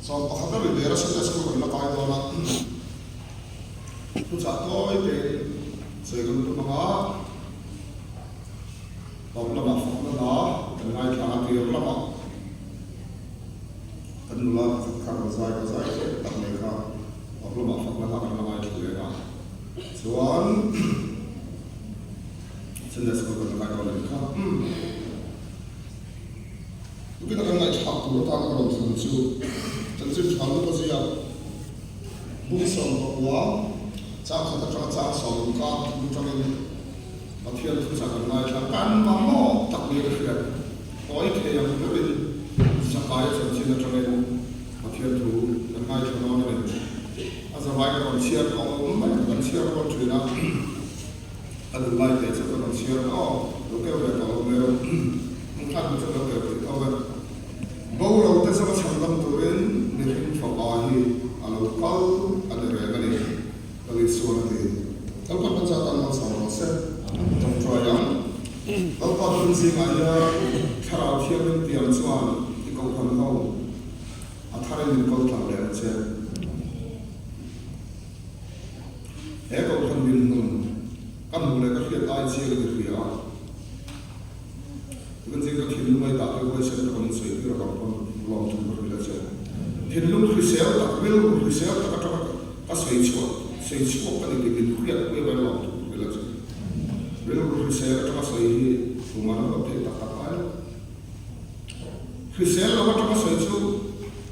Sawmpakhat a ri der a Sunday School kan la kai dawn a, thuchah tawi tein sawi kan tum ang a, tawp lamah fakna hla kan ngaithla ang a, tir lamah kan nula pakhat kha rawn zai ka zai hle tak mai kha tawp lamah fakna hla kan la ngaithla leh ang a, chuan Sunday School kan la kai dawn a nih kha. Tupin a kan ngaihthlak tur atana ka rawn thlan chu chanchin tha lup a ziak. Bung 19 chang khat atanga chang 20 kar thum atangin Pathian thuchah kan ngaithla. Kan mamawh tak niin a hriat. Tawi thei ang berin Zakaia chanchin atangin Pathian thu kan ngaithla dawn a ni. A zavai ka rawn chhiar tawh awm mai kan chhiar rual thin a. A duh lai teh chu ka rawn chhiar ang aw, lo keu ve tawh lo mai rawh. Hmun khat chu lo keu thei tho ve. Bo lo te zawng a chhan dam turin mihring fapa hi a lo kal a ni reng a ni, ka Lisuan a ti. Lalpa hmancha tan malsawm rawh se. Tawngtai ang. Lalpa tun zingah hian Thlarau Thianghlim tiang chuan i kohhran ho a tharin min kal tlang leh ang che. He kohhran dinhmun ka hmuh leh ka hriat ai chiang in ka hria a, tun zing ka thinlung ai dah te huaisen tak an sawi tir avang pawn lawmthu ka hrilh a che. Thinlung hrisel tak, rilru hrisel tak atanga ka sawi chhuah, sawi chhuak ka ni tih min hriat pui avangin lawmthu ka hrilh a che. Rilru hrisel atanga sawi hi tumah an lo theih tak tak ngai lo. Hrisel lo atanga sawi chu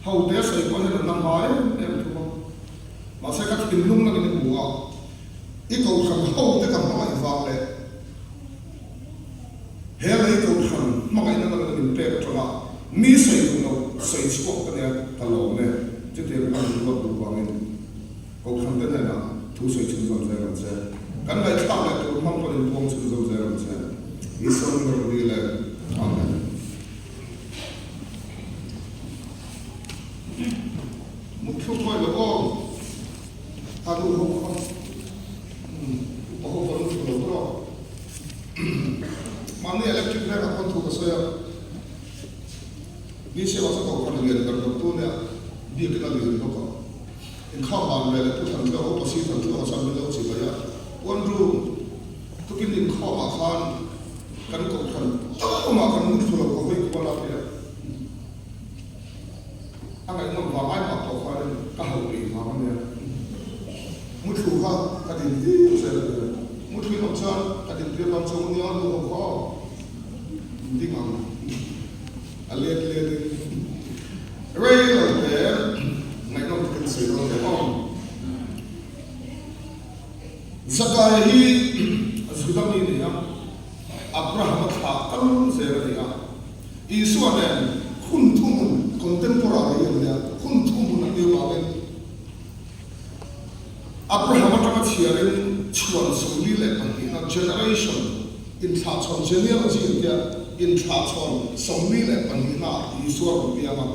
hote sawi pawh hian an la hma em em thung a. Mahse ka thinlung nangin i hmu a, i kohhran hote ka hmangaih vang leh he lei kohhran hmangaihna nangin a min pek atanga mi sawi duh loh sawi chhuak ka nia ka lawm e. Chutiang ka min ruat duh vangin kohhran te hnenah thu sawi chhunzawm zel ang che. Kan ngaihthlak leh tur hmang pawn inpuang chhunzawm zel ang che. Isua min rawn dil e. Amen. Mutthlu pawh lo aw, a duh ho kha upa ho pawh an mutthlu lo tur aw. Mahni electric vengah khawn thu ka sawi a, BC ah chuan kohhran lian ber ber tu nia biakin a lian bawk a, inkhawm ban ve leh Pu Thantluanga, Upa Si Thantluanga chuan min lo chi mai a, Pu Andrew, tukin inkhawmah khan kan kohhran tumah kan mutthlu lo ka hawi kual a ti a. A ngaihnawm vang ai mah pawh khanin ka hauh peih vang a nia. Muthlu kha ka din tir zel a nia. Muthlu in awm chuan ka din tir dawn chu nia lu ho kha aw. Ding ang. A let let in rei lo te ngaihnawm takin sawi dawn teh aw. Zakai hi Juda mi a ni a, Abraham-a thlah kal zel a ni a. Isua nen hun thuhmun, contemporary an nia, hun thuhmun an nih avangin Abraham atanga chhiarin chhuan 42na generation, inthlahchhawn genealogy an tia, inthlahchhawn 42na Isua rawn piang a.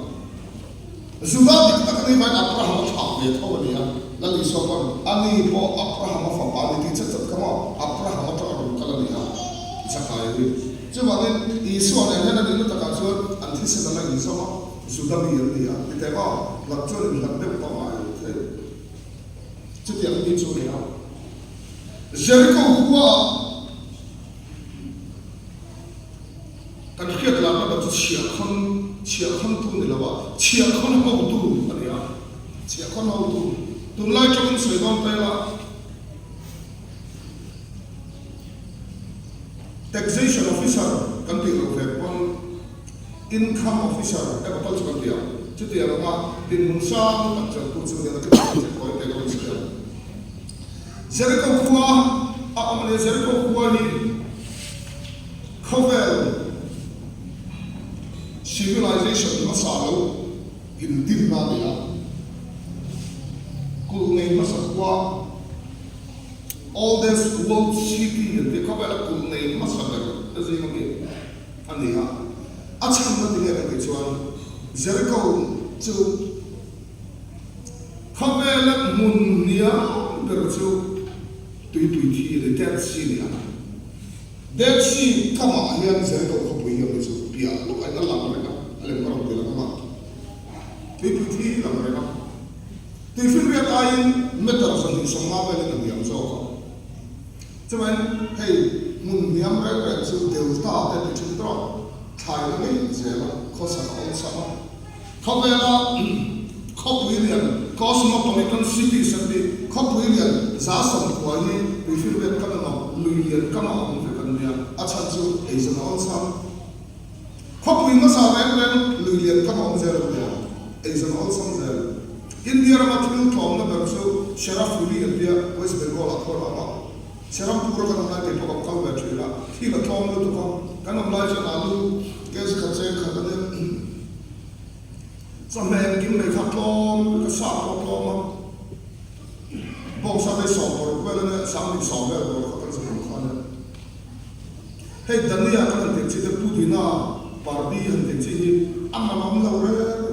Juda dik tak a nih vangin Abraham a thlak ve tho a ni a, Lal Isua pawn ani pawh Abraham a fapa a ni tih chet chet kha maw Abraham atanga rawn kal a ni a, Zakai hi. Chuvangin Isua nen hian a nihna takah chuan an thisen a la inzawm a, Juda mi an ni a, ti teh maw, hlat chuan inhlat deuh tawh mai thei. Chutiang mi chu a ni a. Jericho khuaah Kan hriat larna ber chu chhiahkhawn, chhiahkhawntu ni lo a, chhiahkhawn hotu a ni a, chhiahkhawn hotu. Tunlai tawngin sawi dawn ta ila, Taxation Officer kan tih loh ve pawn Income Officer emaw tal chu kan ti ang. Chutiang anga dinhmun sang tak cheltu chu nia nakin ah kan check tawi te ka rawn sawi ang. Jericho khua a awm a nia, Jericho khua hi Khawvel civilization hmasa lo indinna a ni a, kulh nei hmasa khua oldest world city an tih khawvela kulh nei hmasa ber te zing ami a ni a. A chhanna tinge kan tih chuan Jericho chu khawvela hmun hniam ber chu tuipui thi a ni, Dead Sea a ni a. Dead Sea kamah hian Jericho khawpui hi a awm chu piah lawkah in a lang reng a, a lem ka rawn ti lang ang a, tuipui thi lang a. Tuifinriat aiin meter 250 velin a hniam zawk a. Chuan hei hmun hniam reng reng chu delta te ti thin tawh thlai la ngei zel a, khawsak a awlsam a. Khawvela khawpui lian cosmopolitan cities an tih khawpui lian 190 hi tuifinriat kam emaw lui lian kam a awm vek an nia, a chhan chu eizawn a awlsam. Khawpui hmasa reng reng lui lian kam a awm zel an nia, eizawn a awlsam zel. India rama thil tlawmna ber chu Sherafuli an tia, West Bengal ah khuan a awm a. Serampur a kan awm lai kei pawh kan kal ve thin a, thil a tlawm lutuk a. Kan awm lai chuan alu kg khat cheng khat a nia. Chawhmeh engkim mai kha tlawm vek a, sa pawh a tlawm a. Bawngsa te 60 vel a nia, 20 vel dawr kha kan zahawm kha a nia. Hei Dania kan han tih chi te Pudina pardi han tih chi hi a man awm lo reng reng.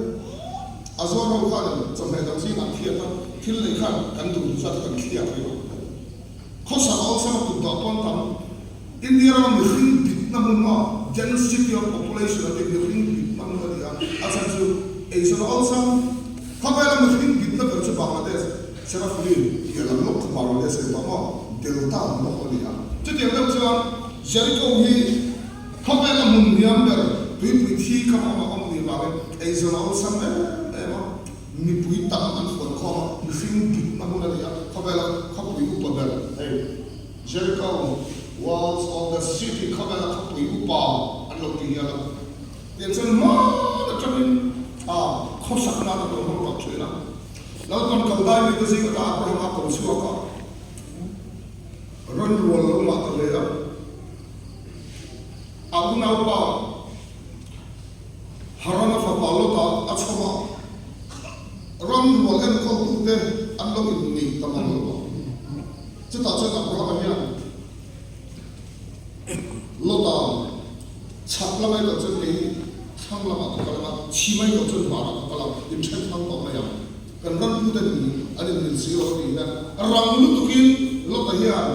A zuar ho khan chawhmeh dang zingah an thliak a, thil nei khan kan duh duh zat hi kan thliak rih a. Khawsak awlsam a kut dah pawn tam. India rama mihring bitna hmun maw, density of population an tih mihring bitna hmun a ni a, a chhan chu eizawn a awlsam. Khawvela mihring bitna ber chu Bangladesh. Serafuli piah lam lawk chu Bangladesh a ni tawh maw? Delta lam lawk a ni a. Chutiang deuh chuan Jericho hi khawvela hmun hniam ber tuipui thi kha awm a awm ni vangin eizawn a awlsam em em a, mipui tam an fuan khawm a, mihring dikna hmun a ni a, khawvela khawpui upa ber hei Jericho world's oldest city khawvela khawpui upa an lo ti hial a. Tiang chuan hman atangin khawsak nan a lo hmang tawh thin a. Lalpan Kaldai mite zing ata Abrahama ko chhuak a, ran rual lo mah ta hle a. A unaupa Harana fapa Lota a chhawm a, ran rual enkawltute an lo inneih ta mang lo a. Chutah chuan Abrahama hian Lota chhak lamah erawh chuan kei thlang lamah ka kal ang a, chhim erawh chuan hmarah ka kal ang, inthen thlang tawh mai ang. Kan ram pute in an inmil si lo a tih hian rang lutukin Lota hian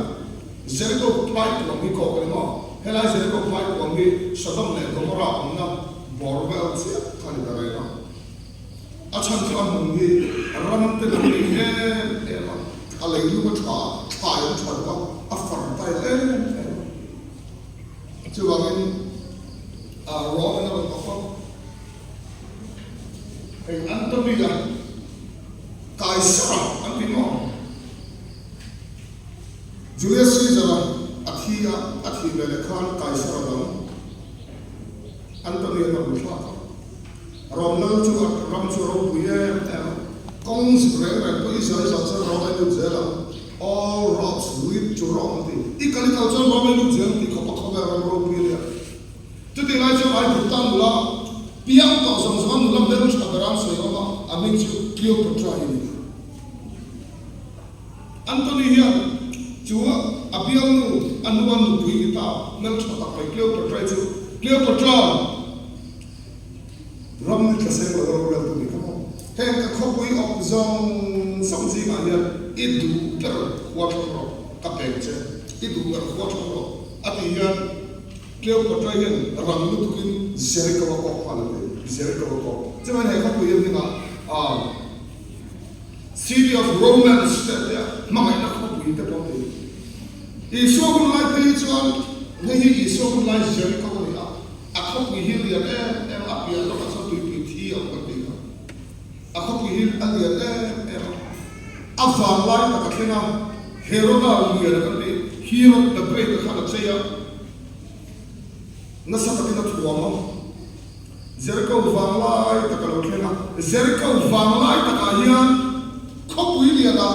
Jericho phai kuang hi kawk a ni maw? Helai Jericho phai kuang hi Sodom leh Gomorrah awmna bawr vel chiah kha a ni ta reng a. A chhan chu a hmun hi ram te lam nei em em a, a leilung a tha a, thlai an tha duh a, a fertile em em a. Chuvangin Roman a rawn awk a, hei Antony-a Kaisara an ti maw? Julius Caesar-a a thi a, a thih veleh khan Kaisara dang Antony-a rawn thlak a. Rom lal chu a ram chu a ropui em em a, kawng zuk reng reng pawh i zai zau chuan Rom ai lut zel ang, all roads lead to Rome an ti. I kal i kal chuan Rom ai lut zel ang tih khawpa khawvel ram ropui a nia. Chutih lai chuan Aigupta nula piang tawh zawng zawnga nula hmeltha ber an sawi awm a, a hming chu Cleopatra hi a ni. Antony hian chu a bialnu a hnua nupui ni ta hmeltha tak mai Cleopatra chu Cleopatra, Ram ni tla seng lo rorel tu ni kha maw? Heng ka khawpui awp zawng zawng zingah hian i duh ber khua thlang rawh, ka peng che, i duh ber khua thlang rawh a tih hian Cleopatra hian rang lutukin Jericho a kawk nghal a ti, Jericho a kawk. Chuan he khawpui hi hmingah ah City of Romance te an tia, hmangaihna khawpui te pawh an ti. Isua hun lai phei hi chuan hei hi Isua hun lai Jericho a ni a. A khawpui hi lian em em a, a piah lawkah chuan tuipui thi a awm kan tih kha. A khawpui hi a lian em em a, a vanlai tak a thleng a, Heroda lian kan tih, Herod the Great a khan a chei a, nasa takin a thuam a, Jericho vanglai tak a lo thleng a, Jericho vanglai takah hian khawpui lianah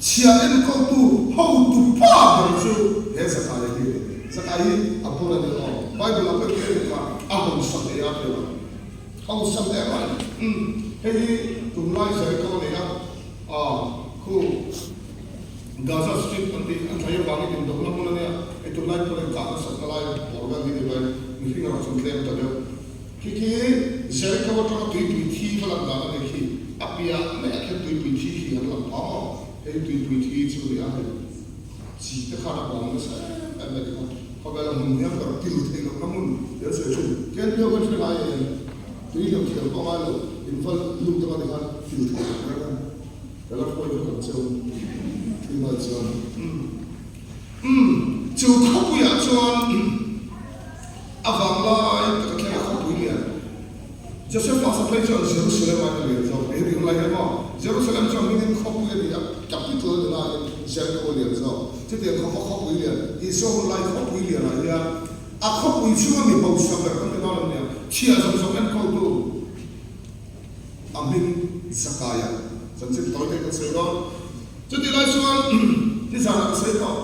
Chhia enkawltu hotu pa ber chu he Zakaia hi a ni. Zakaia hi a bul a ni lo. Bible ah pawh hian eng kha a hausa hle a ti lo. Hausa hle mai. Umm hei hi tunlai Jericho a nei a, ah khu Gaza Strip an tih an thlai avangin indawhna hmun a nia. Hei tunlai pawh hian kah nasatna lai bawr vel hi ni mai. Mihring erawh chu tlem ta deuh. Khi khi Jericho atanga tuipui thi va lan dan a ni khi. A piah maiah khian tuipui thi khi an lang phah maw? Hei tuipui thi chu a ni a, hei chi te khan a bawm nasa em em mai tikhan khawvela hmun hian ber pil theih lohna hmun ti an sawi thin. Ken piau kan hre ngai em? Tui hleuh thiam pawh ngai lo, in va lut anga tikhan pil theih loh reng a ni. Ka la hruai vek ang che u tunah chuan. Umm, chu khawpuiah chuan a vanglai taka thleng a khawpui lian. Josephus a phei chuan Jerusalem aiin a lian zawk ni hi lai hian maw? Jerusalem chuan hmingin khawpui a ni a, capital a ni laiin Jericho a lian zawk. Chutiang khawpa khawpui lian, Isua hun lai khawpui lianah hian a khawpui chhunga mi hausa ber kan ti dawn em nia, chhiah zawng zawng enkawltu a hming Zakaia chanchin tawi te kan sawi dawn. Chutih lai chuan nizanah ka sawi tawh,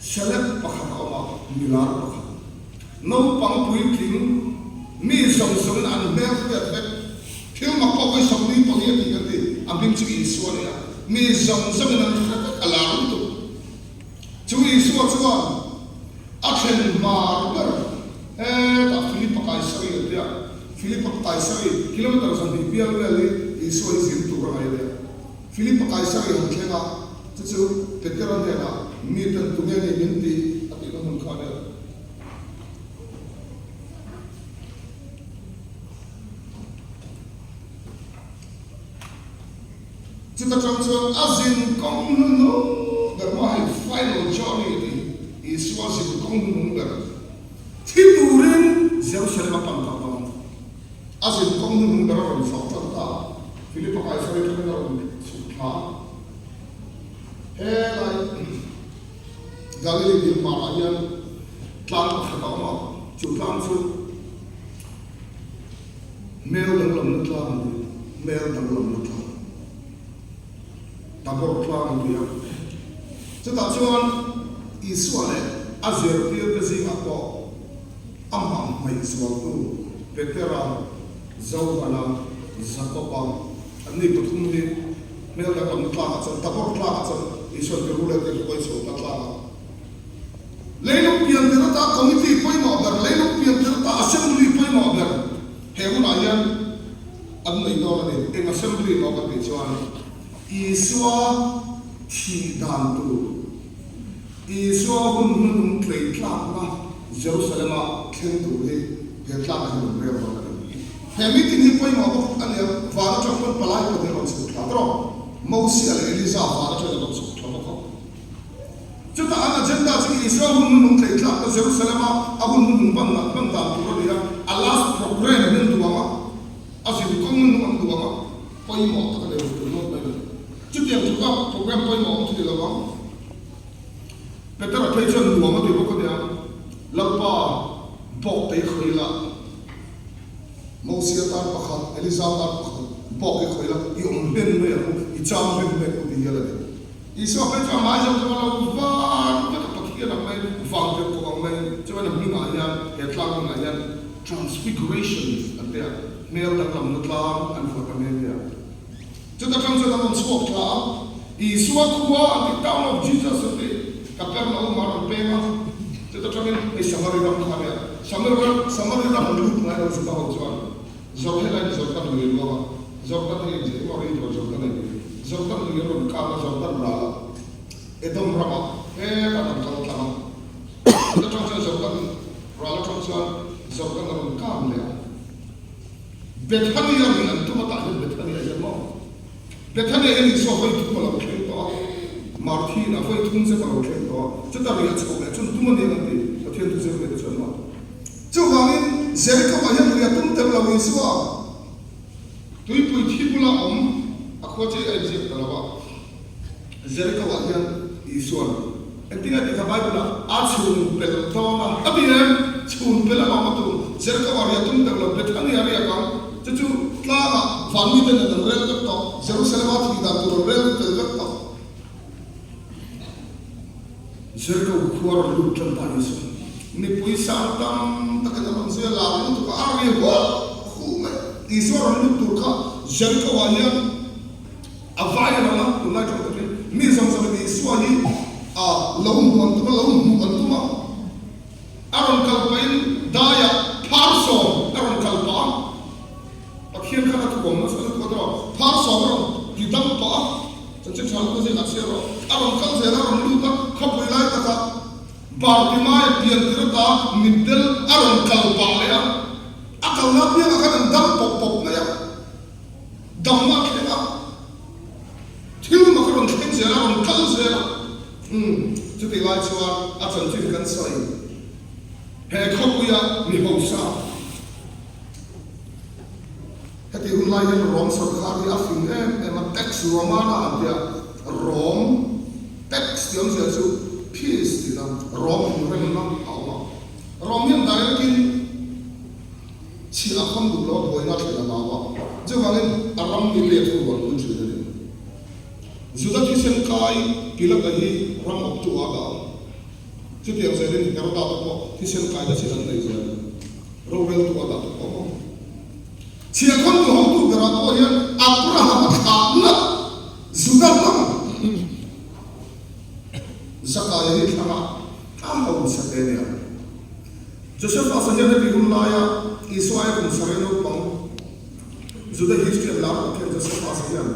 celeb pakhat a awm a, milar pakhat. Naupang puitling mi zawng zawngin an hmel hriat vek. Thil mak pawh hawi 40 pali a tih kan ti, a hming chu Isua a ni a, mi zawng zawngin an hre vek, a lar lutuk. Chu Isua chuan a thlen hmar ber hetah Philipa Kaisari an ti a, Philipa Kaisari kilometre 2 bial vel hi Isua hi zin tur a ngaih a nia. Philipa Kaisari han thleng a, chu chu Petera hnenah miten tunge ni min ti a tihna hmun kha a nia. Chuta tang chuan a zin kawng hnunung ber maw hei final journey a ti Isua zin kawng hnunung ber thi turin Jerusalem a pan tawh dawn. A zin kawng hnunung ber a rawn zawh tan ta. Philipa Kaisari tangin a rawn chhuk thla a. Helai Galilee dil hmarah hian tlang pakhat a awm a, chu tlang chu hmel danglamna tlang an ti, hmel danglamna tlang, Tabor tlang an ti a. Chutah chuan Isua leh a zirtirte zingah pawh amah hnaih zualtu Petera, Johana, Jakoba, anni pathum hi hmel danglamna tlangah chuan, Tabor tlangah chuan Isua'n Peru leh Tirhkoh a chho ta tlang a. Leilung pian tir ata committee pawimawh ber, leilung pian tir ata assembly pawimawh ber he hunah hian an nei dawn a ni. Eng assembly maw kan tih chuan Isua thih dan tur, Isua hun hmanung tlei tlakna Jerusalem-a thleng tur hi he tlakah hian an rel dawn a ni. He meeting hi pawimawh bawk a nia, van atang pawn palai pahnih a rawn chhuk thla tawh. Mosia leh Eliza van atangin a rawn chhuk thla bawk a. Chutah an agenda chu Isua hun hmanung tlei tlakna Jerusalem-a a hun hmanung ban hman dan tur a ni a, a last programme hi an duang a, a zinkawng hmanung an duang a, pawimawh tak a ni ruk tur nawt mai a ni. Chutiang tluka programme pawimawh awm thei lo ang. Petera phei chuan nuam a ti bawk a nia, Lalpa, bawk te i khawih la, Mosia tan pakhat, Eliza tan pakhat, bawk i khawih la, i awm hlen mai ang u, i chang hlen mai ang u ti hial a ni. Isua phei chuan hmai zawk chuan a lo var vek a, Pathian ang mai, vang tirh kawp ang mai, chuan a hmingah hian, he tlang hmingah hian Transfiguration an ti a, hmel danglamna tlang an vuah ta nghe nghe a. Chuta tang chuan an rawn chhuak thla a, Isua khua an ti, Town of Jesus an ti, Kapernaum ah a rawn peng a, chuta tangin hei Samari ram kha a nia, Samari ram, Samari ram an lut ngai lo chuta ho chuan Jorhelaiin Jordan lui a luang a, Jordan hi engzeh emaw river Jordan a ni, Jordan lui a rawn kang a, Jordan ral a, Edom ramah hetah an kal tlang a, chuta tang chuan Jordan ral atang chuan Jordan a rawn kang leh a. Bethania ri an tum atah hian Bethania hian maw? Bethania hian Isua vawi thum a lo thleng tawh a, Marthin a vawi thum zet a lo thleng tawh a, chuta ri a chhoh leh chuan tum a nia an ti, Pathian thu zir ve te chuan maw? Chuvangin Jericho-ah hian ri a tum tel lo Isua tuipui thi bula awm a khua che a inziak ta lo a. Jericho-ah hian Isua'n engtin a tih kha Bible-ah a chhun pel dawn a, a ti em? Chhun pel a awm a tum. Jericho-ah riah tum deuh lo, Bethania riak ang. Chu chu tlangah van mite nen an rel vek tawh, Jerusalem-a thih dan tur an rel fel vek tawh. Jericho khua rawn lut tan ta Isua'n mipui sang tam takin a rawn zui a, lar lutuk a, a ri huah huh mai. Isua rawn lut tur kha Jericho-ah hian A vai a lang a, tunlai tawng takin mi zawng zawngin Isua hi a lo hmuh an tum a, lo hmuh an tum a. A rawn kal pahin daiah phar sawm a rawn kal pah a, Pathian khan a thuam nasa lutuk a tawh, phar sawm a rawn ti dam pah a, chanchin tha lutuk a zingah chhiar rawh. A rawn kal zel a, a rawn lut a, khawpui lai takah Bartimaia pian tir ata mitdel a rawn kal pah leh a, a kalna apiangah khan an dam pawp pawp mai a. Damna a thleng a. chanchin kan sawi. He khawpuia mi hausa. Heti hun lai hian Rom sorkar hi a fing em em a, Pax Romana an tia, Rom Pax tih awmzia chu Peace tihna, Rom inremna a awm a. Rom hian direct in chhiah a kham duh lo a, buaina a thlen a hlau a, chuvangin a ram mi let ho rual pui thin a ni. Juda thisen kai Pilata hi ram awptu a dah a, chutiang zelin Heroda te pawh thisen kaina chin an nei zel. Roreltu a dah tawh awm. Chhiahkhawntu hotu berah pawh hian Abraham-a thlah ngat Juda hnam Zakaia hi thlangah a hausa te nia. Josephus-a hian heti hun laia Isua aia kum sarih naupang Juda history an lar tak hian Josephus-a hian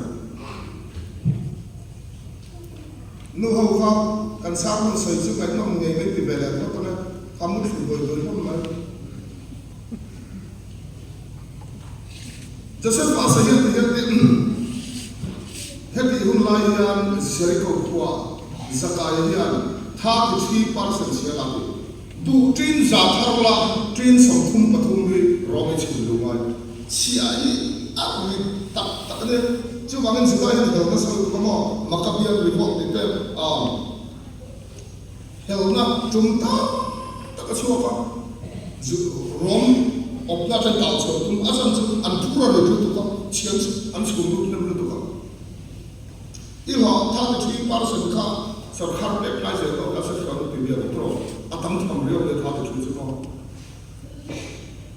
Nu ho kha kan sermon sawi chu ngaihnawm ngei mai ti ve leh phawt ang e, ka mu thlu buai buai hlawm mai. Joseph-a sawi hian ti hian ti Hetih hun lai hian Jericho khua Zakaia hian 33% chhiar a ti. Duh ṭin za thar la ṭin 33 hi rawng i chhun lu ngai. Chhiah hi a ri tak tak a ni. Chuvangin Juda hian helna sawi tuk a maw? Maccabean revolt tih te a helna tum tak tak a chhuak a. Rom awpna atang tau chhuah tum a chan chu an phur a ri lutuk a, chhiah an chhun lut hnem lutuk a. I hlawh 33% kha sorkar pek ngai zel tawh kha hre hran ti biak ang tawh a tam tham riau le 33 chu maw.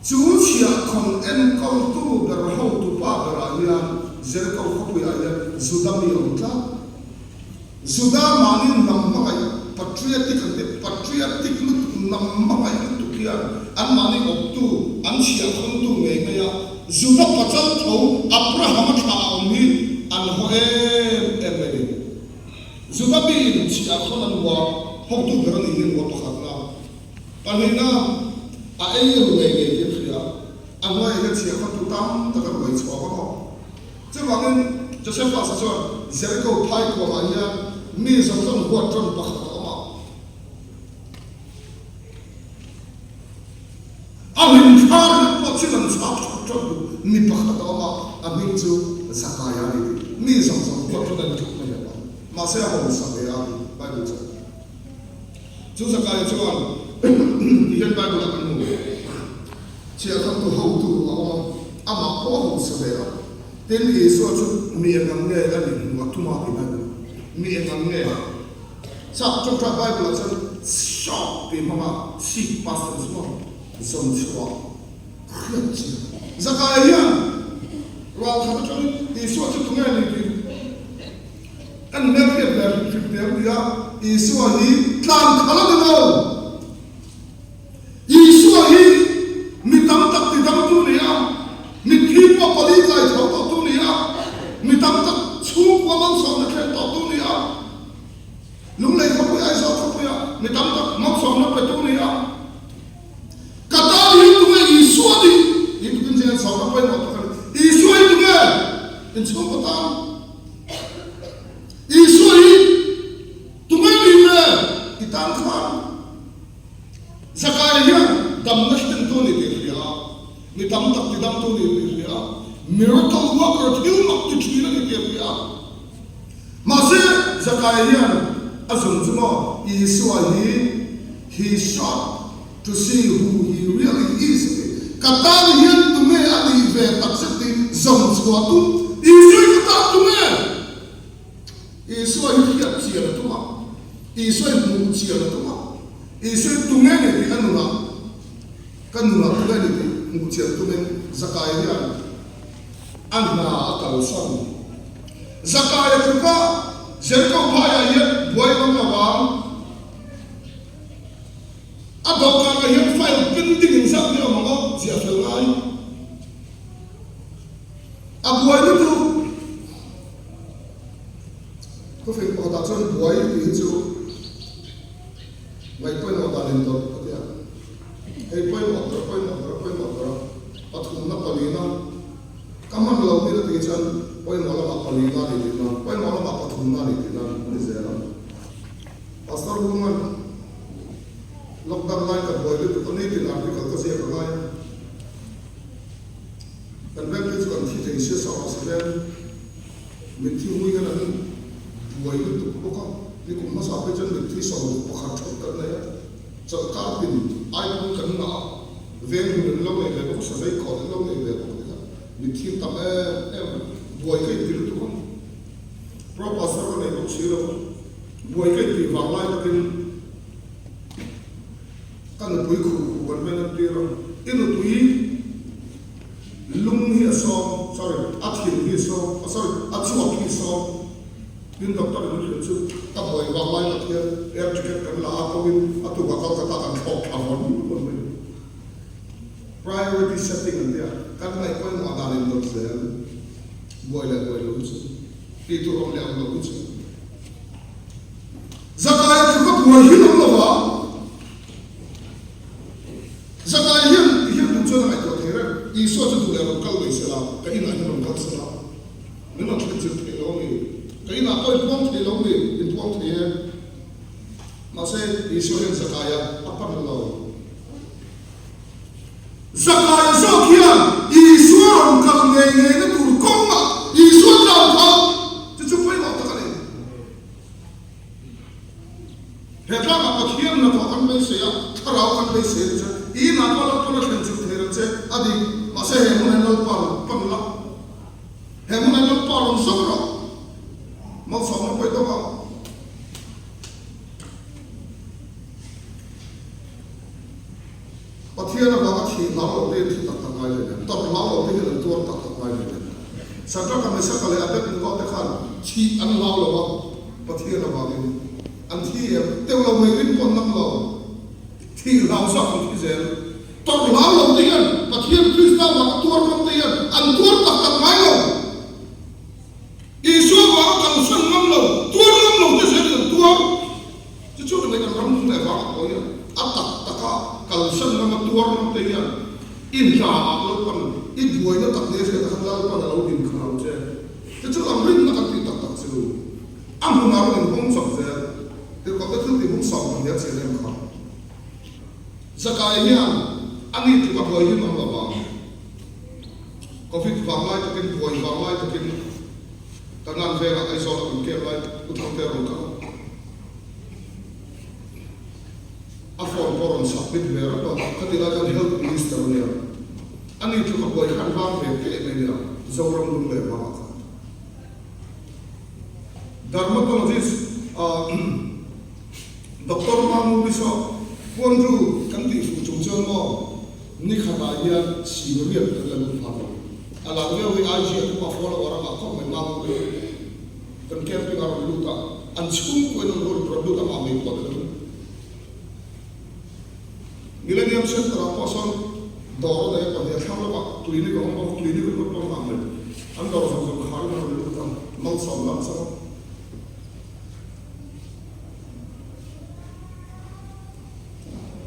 Chu chhiah khawn enkawltu ber hotu pa berah hian Jericho khawpuiah hian Juda mi a awm tlat. Juda mahni hnam hmangaih patriotic an ti patriotic lutuk hnam hmangaih lutuk hian anmahni awptu an chhiah khawntu ngei mai a, Juda pachal tho Abraham-a thlah a awm hi an haw em em mai ni. Juda miin chhiah khawn an hua hotu ber a nih hi an hua pakhatna. Pahnihna, a ei ru ngei ngei tih an hria. A hnuaiah hian chhiah khawntu tam tak a ruai chhuak a maw? Chuvangin Josephus-a chuan Jericho phai kuangah hian mi zawng zawng huat ṭawn pakhat a awm a. A hlimthla ringawt pawh thil an chhak ṭhat ṭhat duh mi pakhat a awm a, a hming chu Zakaia a ni tih mi zawng zawng huat ṭawn a ni tluk mai a pa. Mahse a hausa ve a ni Bible chuan. Chu Zakaia chuan ti hian Bible-ah kan hmu. Chhiahkhamtu hotu a awm a, amah pawh a hausa ve a. Tin, Isua chu mi eng ang nge a nih hmuh a tum a tih Bible. Mi eng ang nge? Chak ṭawngṭai Bible-ah chuan shock tih hmanga seek past tense maw zawn chhuah hriat chian. Zakaia hian ralkhat aṭangin Isua chu tunge a ni tih kan hmelhriat ve hrim hrim te ang ti a, Isua hi tlan khalh a ni lo. Isua hi mi tam tak tidamtu ni a, mitthi pawh pali kai tho tawhtu ni a, mi tam tak chhungkua malsawmna thlen tawhtu ni a, Lunglei khawpui Aizawl khawpuia mi tam tak malsawmna petu ni a, ka tan hi tunge Isua ni? Tih tukin zia sawmna pawimawh tak a ni. Isua hi tunge inchhungkaw tan? Isua hi tunge ni ve i tan khan? Zakaia hian damna hrentu a ni tih a hria a, mi tam tak tidamtu a ni tih a hria a, miracle worker thil mak ti thin a ni tih a hria a. Mahse, Zakaia hian a zawng chu maw Isua hi he sought to see who he really is a ti. Ka tan hian tunge a nih ve takzet tih zawng chhuah tum Isua hi ka tan tunge? Isua hi hriat chian a tum a, Isua hi hmuh chian a tum a, Isua hi tunge ni tih a nunah, ka nunah tunge ni tih hmuh chian tumin Zakaia hian a hna a kalsan. Zakaia tluka Jericho phaiah hian buai awm lo vang. A dawhkanah hian file pending engzat nge awm ang aw, ziah fel ngai. A buai lutuk. Khawfing pakhatah chuan buai tih hi chu ngaih pawimawh dan in dawrh ka ti a. Hei pawimawh ber, pawimawh ber, pawimawh ber a pathumna palina ka hman lo ni na tih chuan pawimawh lamah palina a ni tihna, pawimawh lamah pathumna a ni tihna a ni zel a. Pastor Luman. thei sia saw a veng mitthi hui hian an buai lutuk bawk a, nikum hmasa phei chuan mitthi 11 theuh kan nei a, chawlhkar tin aipum kan ngah a, veng hun an lo nei ve bawk a, sazei kawn an lo nei ve bawk a, mitthi an tam em em a, buai ka inti lutuk a, Pro Pastor ka nei bawk si lo a, buai ka intih vang lai takin ka nupui khuh khuh kan hmel an tir a, i nupui lung hi a sawm, sorry, a thin hi a sawm, sorry, a chuak hi a sawm, tin doctor in a hrilh chu ka buai vang lai tak hian air ticket kan la a ko in a tukah Kolkata kan thlawk thla vawn vawn mai. Priority setting an tia, kan ngaih pawimawh dan in dawt zel, buai leh buai lo hi chu, tih tur awm leh awm lo hi chu. Zakai chu ka buai hi awm lo va, Zakai hian ti hian duh chuan a ngaihtuah thei reng, Isua chu duh leh rawn kal mai sela, ka inah hian rawn kal sela, min rawn thlen chilh thei lo a ni, ka inah pawh inpuang thei lo a ni, inpuang thei e. Mahse, Isua hian Zakaia a pan lo. Zakai zawk hian Isua rawn kal ngei ngeina tur kawngah Isua tlan phah chu chu pawimawh tak a ni. He tlangah Pathian hnathawh kan beisei a, thlarau kan beisei ang che. I inah pawh Lalpan a thlen chilh thei reng che a dik. Mahse he hmunah hian Lalpa rawn pan la, he hmunah hian Lalpa rawn zawk rawh. Malsawmna pawi dawk ang. Pathian avanga thih hlau lo te hian thi tak tak ngai hle nen, tawrh hlau lo te hian an tuar tak tak ngai hle nen. Shadrach-a, Meshach-a leh Abednego te khan thih an hlau lo a, Pathian avangin an thi em? Teuh lo mai rin pawh an ngam lo. Thih hlau zawk an thi zel. Tawrh hlau lo te hian Pathian Krista avanga tuar ngam te hian an tuar tak tak ngai lo. Isua vanga kalsan ngam lo, tuar ngam lo te zel in an tuar. Chu chu ringawt kan ram hnung leh vang a pawi a, a tak taka kalsan ngam a tuar ngam te hian i hna ah Lalpan i buaina tak nia hriat ah khan Lalpan a lo din kha lo che. Chu chu lam rinna kan tih tak tak chu a hmunah rawn inhawng chawp zel. Tirhkohte thil tih hmung 12 a chian em kha. Zakai hian a ni tluk a buai him ang lo vang. Covid vang lai takin, buai vang lai takin Kanan vengah Aizawl ah kan kem lai U Thangte rawn kal a. A form pawh rawn submit ve rap a, khati lai khan Health Minister a nia. Ani tluk a buai khan vang ve teh mai nia, Zoram lung leh vangah khan. Dermatologist ah Doctor Mamu Bishop Puanru kan tih fuh chung chuan maw ni khatah hian sing riat kan la lut phah lo. A lar viau hi IG a kuma follower a ngah khawp mai Mamu hi. Kan camping a rawn lut a, an chhungkuain an rawn rawn lut amah mai pawh ni lovin. Millennium Centre ah pawh sawn dawr a nei a pahnih a thlang lawkah clinic a awm bawk a, clinic ringawt pawh a nghah mai. An dawr zawng zawng kharin a rawn lut a, malsawmna an chang a.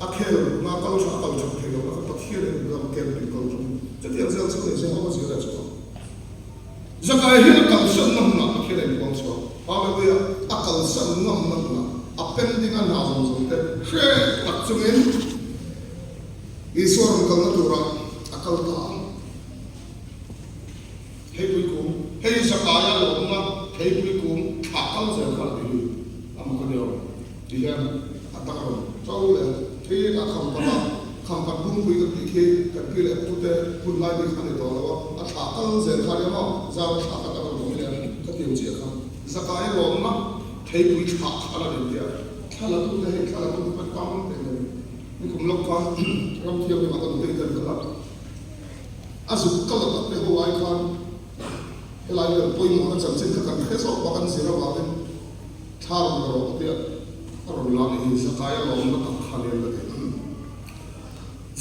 A khel nga kal tha a kal that thei lo na kha Pathian in ram camping kal tum chutiang zel chu ni Jehovah zir a chhuak. Zakai hian a kalsanna hmunah Pathian a inpuang chhuak. Hallelujah! A kalsan ngamna hmunah a pending a hna zawng zawng te hre tak chungin Isua rawn kalna turah a kal ta a. Theipui kung, Hei Zakaia lawmna theipui kung thlah kal zel kha a ti hi a mak a ni lo. Ti hian a tak a rawn to leh a, thei a kham pat a, kham pat bungpui kan tih khi kan pi leh pu te hun lai bik kha a ni tawh lo a, a thlah kal zel kha a nia maw, zar a thlah kha tak a rawn awm leh a, ka ti ang chiah kha. Zakaia lawmna theipui thlah kha a la ni tia, thla la tute hei thla la tute pawh tam teh mai a ni. Nikum lawk khan ram thianghlim ah ka nute i tel kha la. A zuk kal a tak te ho ai khan helai hian pawimawhna chanchin kha kan hre zawk bak an zir avangin thla rawn la rawh tia a rawn la nih hi Zakaia lawmna tak kha nen la ti.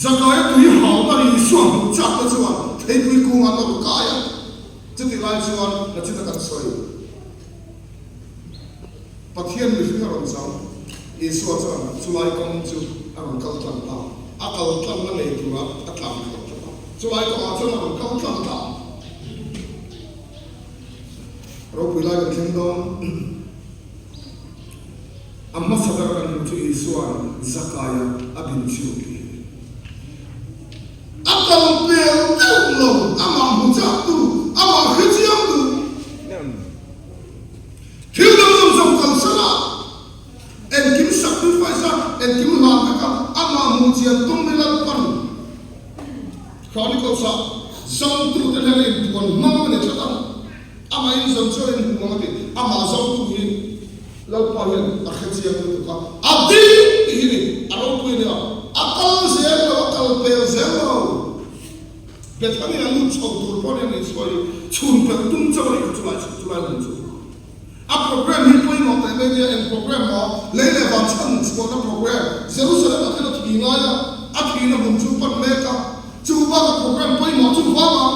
Zakaia tui hauna Isua hmuh chak te chuan theipui kungah nawr kai a, chutih lai chuan nachin a kan sawi. Pathian mihring a rawn chang. Isua chuan chulai kawng chu a rawn kal tlang ta. A kal tlangna ngei tura a tlang khalh tlat a. Chulai kawngah chuan a rawn kal tlang ta. Ropui lai kan thleng dawn. A hmasa ber kan hmuh chu Isua'n Zakaia a din chhiu tih hi. A kal pel deuh lo, amah hmu chak tu, a. Thil dang zawng zawng kalsan a, engkim sacrifice a, engkim hlan vek a, amah hmuh chian tum hi Lalpan Chronicles ah zawngtute hnena inpuan hmang a ni tlat a, amah in zawn chuan in hmu ang a ti. Amah zawngtu hi Lalpa hian a hre chiang lutuk a, a ding tih hi ni, a ropui a nia, a kal zel lo, a kal pel zel lo. Bethany a lut chho tur pawh nia Isua hi chhun pelh tum chauh a nih kha chulai chulai hmun chu. A program hi pawimawh teh mai nia eng program maw lei leh van chhan chhuahna program Jerusalem ah khian a thi ngai a, a thihna hmun chu pan mek a, chu bak a program pawimawh chu vang a.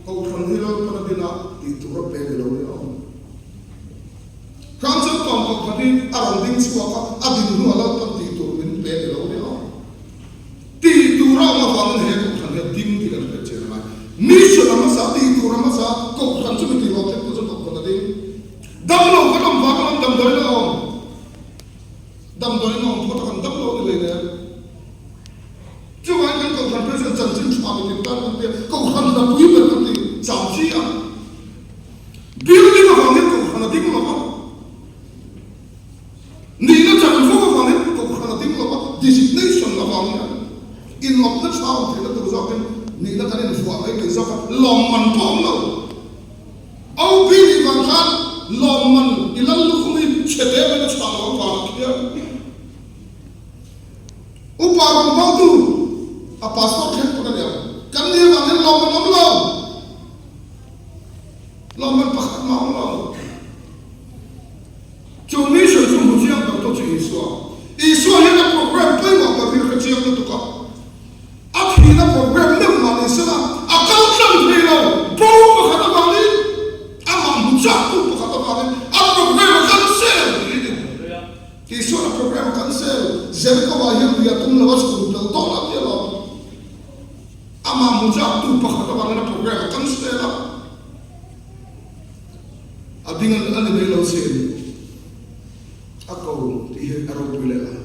Kohhran hi Lalpan a din a tih tur a pe ni lo ni a awm. Hrangchal pang kohhran hi a rawn ding chhuak a, a din hnuah Lalpan tih tur min pe ni lo ni a awm. Tih tur a awm avangin he kohhran hi a ding tih kan hriat chian a ngai. Mission a hmasa, tih tur a hmasa, kohhran chu mi tih rawh thleng tur chuan kohhran a ding. Damlo kan awm vang a awm, damdawiin a awm. Damdawiin a awm phawt a, kan damlo ni hleinem. Chuvangin kan Kohhran President chanchin tha mi tin tan kan ti a, Kohhran hna pui ber kan ti cham chi a. Building avangin Kohhran a ding lo va, nihna chanvo avangin Kohhran a ding lo va, designation avangin a inawpna tha awm theihna tur zawkin nihna kan invuah mai mai zawk a, lawmman pawh awm lo. OB nih vang khan lawmman i lal lukhum hi chhe te mai na chhah lo ang vanah khian. Upa rawngbawltu a pastor thleng pawh a ni ang. Kan ni avang hian lawmman awm lo. Lawmman pakhat mah awm lo. Chu mission chu hmu chiang ber tu chu Isua. Isua hian a program pawimawh ber hi hre chiang lutuk a. A thihna program meuh mah ni sela a kal tlang thei lo. Bo pakhat avangin amah hmu chaktu pakhat avangin a program a cancel tih hi ni. Tihsual a program cancel Jericho-ah hian lui a tum lo a chhun tel tawh lo tih a lawm. Amah hmu chak tu pakhat avangin a program a cancel a, a ding a ni mai lo sin. A ko tih hi a ropui leh a,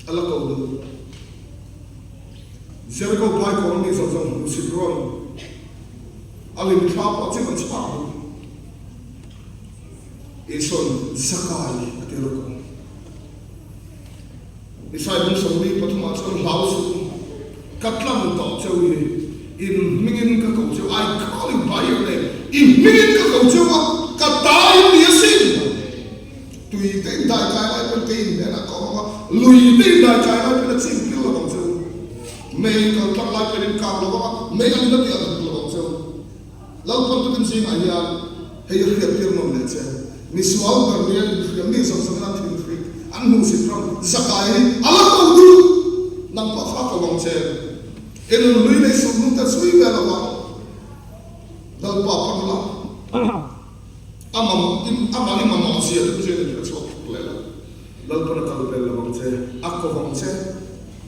a la ko duh. Jericho paikawng mi zawng zawng hmuhsit rawn a lim thla pawh chim an chhak duh. Isua'n Zakai a ti rawk ang. Isai bung 43 ah chuan hlau suh u, ka tlang tawh cheu hi, in hmingin ka ko cheu, I call you by your name, i hmingin ka ko cheu a, ka ta in ni asin. Tui te in dai kai lai pawn kei in hnenah ka awm ang a, lui te in dai kai lai pawn a chim pil lo vang cheu, mei kal tlang lai pawn in kang lo vang a, mei an in a tiah thuk lo vang cheu. Lalpan tukin zingah hian hei a hriattir nawm leh che. Misual ber nia inhriam mi zawng zawngin an thinhrik, an hmuhsit ram zakai hi a la ko duh. Nang pawh kha ko ang che. I nunhlui leh i sulhnu te chhui ve lo vang. Lalpa pan la, a mamawh amah i mamawh zia te chu in hre chhuak thuk leh lo. Lalpan a kal pel lo vang che, a ko vang che,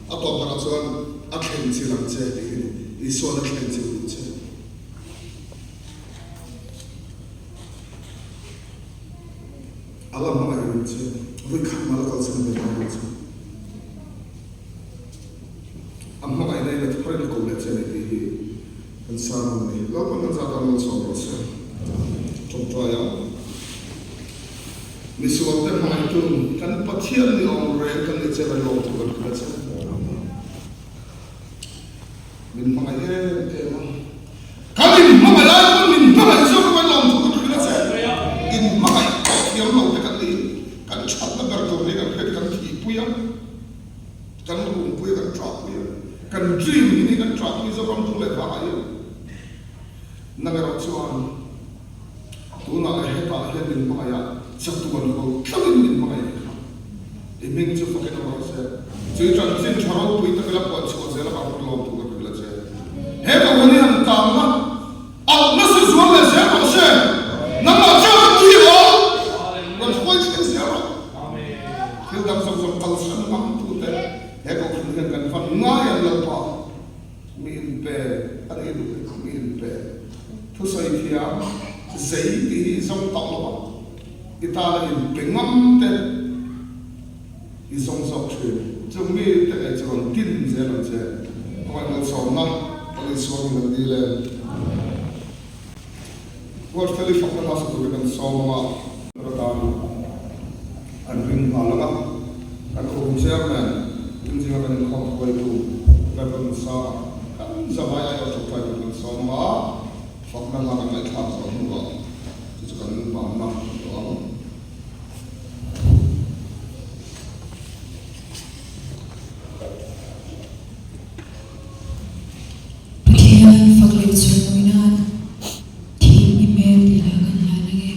a tawp berah chuan a thlen chil ang che tih hi ni. Isua'n a thlen chil duh che. A la hmangaih reng che, vawi khat mah la kal chhan ve dawn lo che. A hmangaihna in a thar in a ko leh che a ni tih hi kan sermon a ni. Lalpan kan zat ah malsawm rawh se. Tawngtai ang. Misual te hmangaihtu kan Pathian ni awm reng kan nih che kan lawm thu kan hrilh a che. Min hmangaih em em a. Kan inhmangaih lai pawn min hmangaih zawk a kan lawmthu kan hrilh a che. Inhmangaih pawh thiam lo te kan niin kan thatna ber tur hi kan hriat kan thihpui a, kan rumpui a, kan ṭahpui a, kan dream hi ni kan ṭahpui zawk ram thung leh vangah hian nang erawh chuan tunah leh hetah hian min hmangaih a, chatuan ho tlangin min hmangaih hi kha i hming chu fakin awm rawh se. Chui chanchin tha ropui tak ila puan chhuah zel avang pawn lawmthu ka hrilh a che. He kohhran hi han kang la, alh nasa zual leh zel rawh se. Nangmah chiah ka tui aw, rawn hruai thleng zel rawh. Thil dang zawng zawng kalsan ngam tute he kohhran hian kan van ngai an Lalpa mi inpe a nih duh leh mi inpe thusawi thiam zei tih hi zawng tawh lo a, i tana inpe ngam te. I zawng zawk thin. Chung mite ngei chu rawn tin zel ang che. Khawngaih malsawmna kan insual min an dil em? Ruatfeli fakna hmasa turin an sawm ang a. Ratan an ring nghal ang a. Kan Kohhran Chairman, Inzinga kan inkhawm hruaitu Rev. Sanga kan zavai aiawh ṭawngṭai turin an sawm ang a. Fakna hla kan ngaihthlak zawh hnuah chu chu kan banna tawh ang. Pathian fak leh chawimawi nan thim i hmel tih lah kan hlan ang e.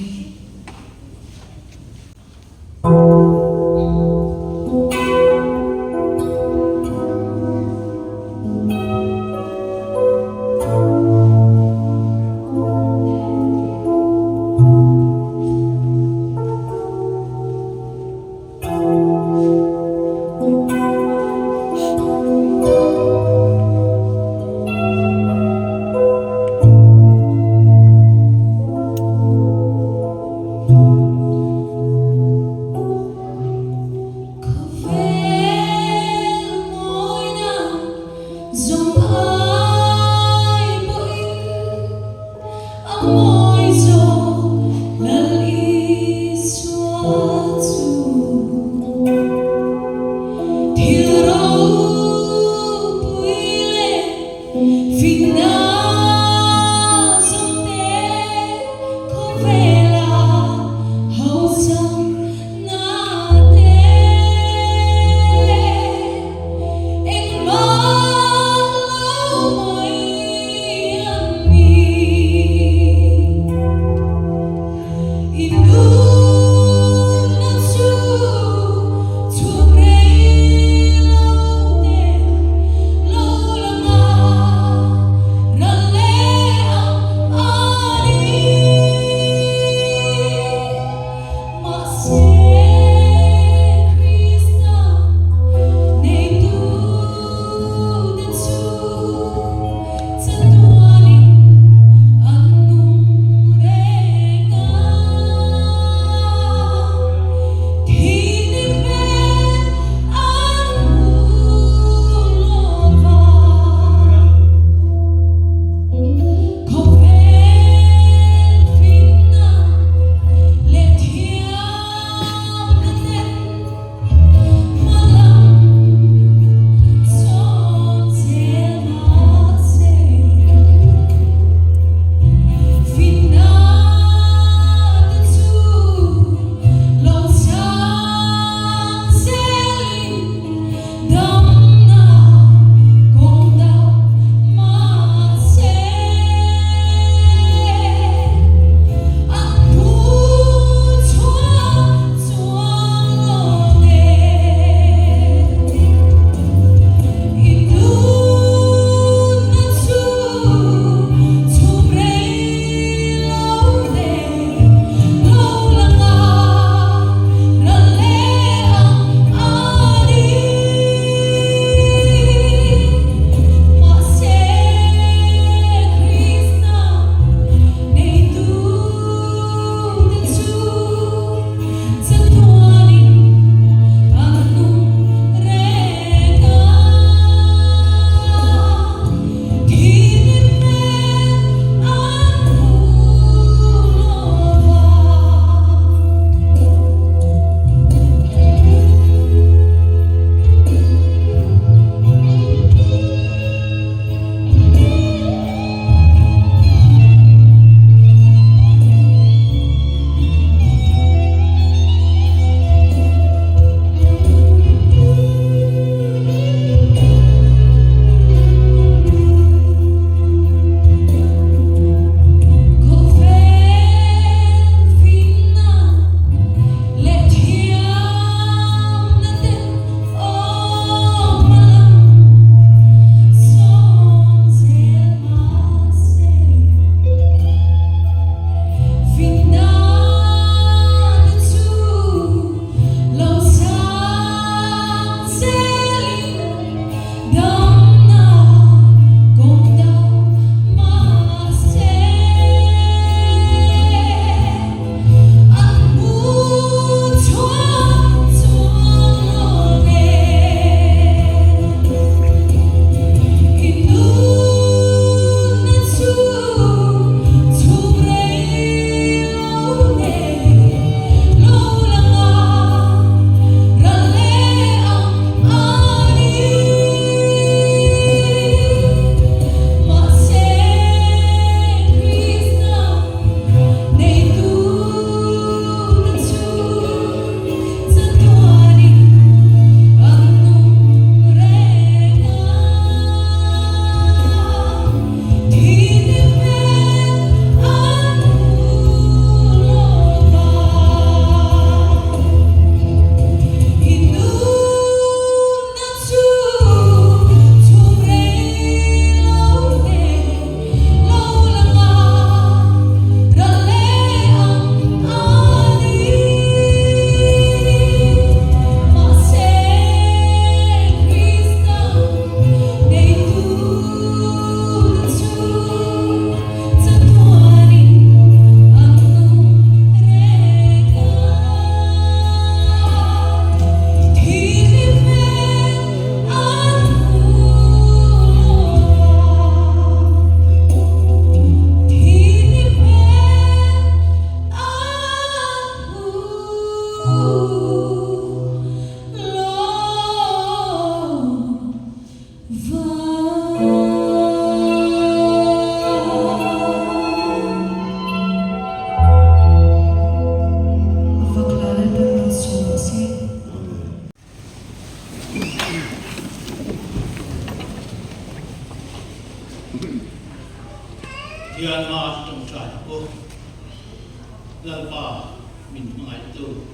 Lalpa min hmangaihtu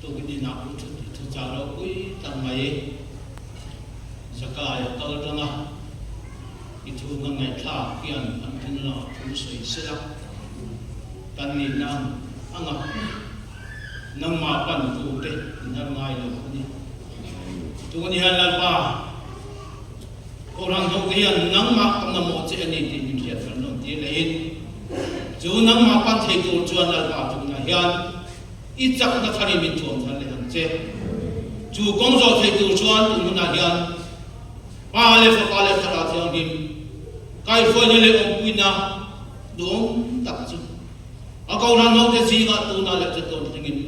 tukin inah u thut i thuchah ropui tak mai. Zakai a kal tang a, i thu kan ngaihthlak hian an thinlung ah thu sawi sela, kan nihna ang anga nangmah pantu te in har ngai lo a ni. Tun hian Lalpa, Kohhran ho te hian nangmah ka mamawh che a ni tih min hriat kan rawn tir lehin, chu nangmah pan thei tur chuan Lalpa tunah hian i chakna tharin min thuam thar leh ang che. Chu kawng zawh thei tur chuan tun hunah hian Pa leh Fapa leh Thlarau Thianghlim kaihhruaina leh awmpuina duhawm tak chu a Kohhran ho te zingah tunah leh chatuan thlengin.